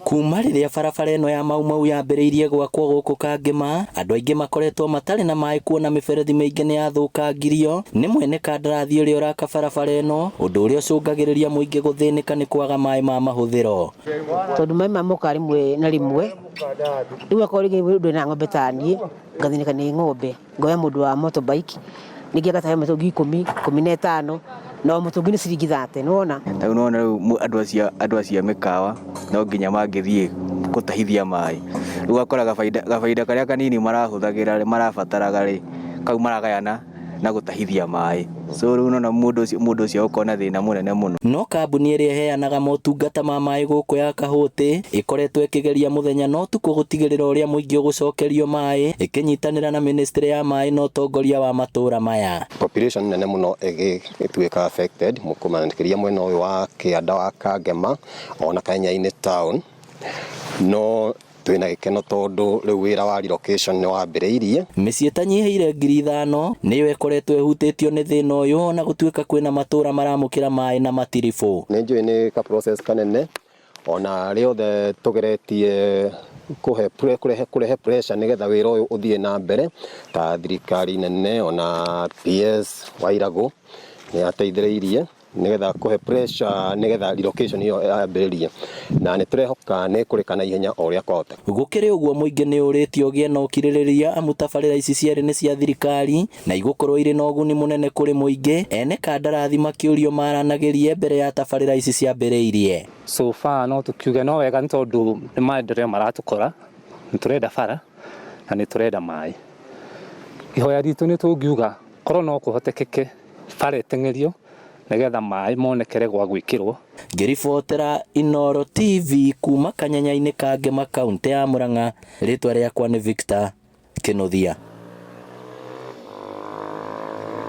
Kuma rĩrĩa barabara ĩno ya Mau Mau yambĩrĩirie gwakwo gũkũ Kangema, andũ aingĩ makoretwo matarĩ na maĩ kuona mĩberethi mĩingĩ nĩ yathũkangirio nĩ mwene kandarathi ũrĩa ũraka barabara ĩno, ũndũ ũrĩa ũcũngagĩrĩria mũingĩ gũthĩnĩka nĩ kwaga maĩ ma mahũthĩro. Tondũ maĩ maya mokaga rĩmwe na rĩmwe, rĩu akorwo rĩngĩ ndũrĩ na ng'ombe ta niĩ, ngathĩnĩka nĩ ng'ombe. Ngoya mũndũ wa motorbike ningĩ agatahe mĩtũngi ikũmi, 15 na o mũtũngi nĩ ciringi 30 nĩwona. Rĩu nĩwona rĩu andũ acio andũ acio a mĩkawa no nginya mangĩthiĩ gũtahithia maĩ. Rĩu ũgakora gabaida gabaida karĩa kanini marahũthagĩra marabataraga rĩ, kau maragayana na gũtahithia maĩ. So rĩu nĩwona mũndũ ũcio mũndũ ũcio agũkorwo na thĩna mũnene mũno. No kambuni ĩrĩa ĩheanaga motungata ma maĩ gũkũ ya Kahũtĩ ĩkoretwo ĩkĩgeria mũthenya na ũtukũ gũtigĩrĩra ũrĩa mũingĩ ũgũcokerio maĩ ĩkĩnyitanĩra na mĩnĩstrĩ ya maĩ na ũtongoria wa matũra maya. Population nene mũno ĩgĩtuĩka affected makĩria mwena ũyũ wa kĩanda wa Kangema ona Kenya-inĩ town no twĩna gĩkeno tondũ rĩu wĩra wa relocation nĩ wambĩrĩirie. Mĩciĩ ĩtanyihĩire 5000 nĩyo ĩkoretwo ĩhutĩtio nĩ thĩna ũyũ ona gũtuĩka kwĩna matũra maramũkĩra maĩ na matiribũ. Nĩ njũĩ nĩ ka process kanene ona rĩothe tũgeretie kũhe kũrehe kũrehe pressure nĩgetha wĩra ũyũ ũthiĩ na mbere ta thirikari nene ona PS Wairagũ nĩ ateithĩrĩirie nĩgetha kũhe pressure nĩgetha relocation ĩyo yambĩrĩrie na nĩ tũrehoka nĩ ĩkũrĩka na ihenya o ũrĩa kwahoteka. Gũkĩrĩ ũguo mũingĩ nĩ ũrĩtio ũgĩe na ũkirĩrĩria amu tabarĩra ici cierĩ nĩ cia thirikari na igũkorwo irĩ na ũguni mũnene kũrĩ mũingĩ, ene kandarathi makĩũrio maranagĩrie mbere ya tabarĩra ici ciambĩrĩirie. So far no tũkiuge no wega nĩ tondũ nĩ maendeleo maratũkora, nĩ tũrenda bara na nĩ tũrenda maĩ. Ihoya ritũ nĩ tũngiuga korwo no kũhotekeke bara ĩteng'erio nĩgetha maĩ monekere gwa gwĩkĩrwo. Ngĩribotera Inooro TV kuma kanyanya-inĩ ka Ngema kauntĩ ya Murang'a, rĩtwa rĩakwa nĩ Victor Kĩnuthia.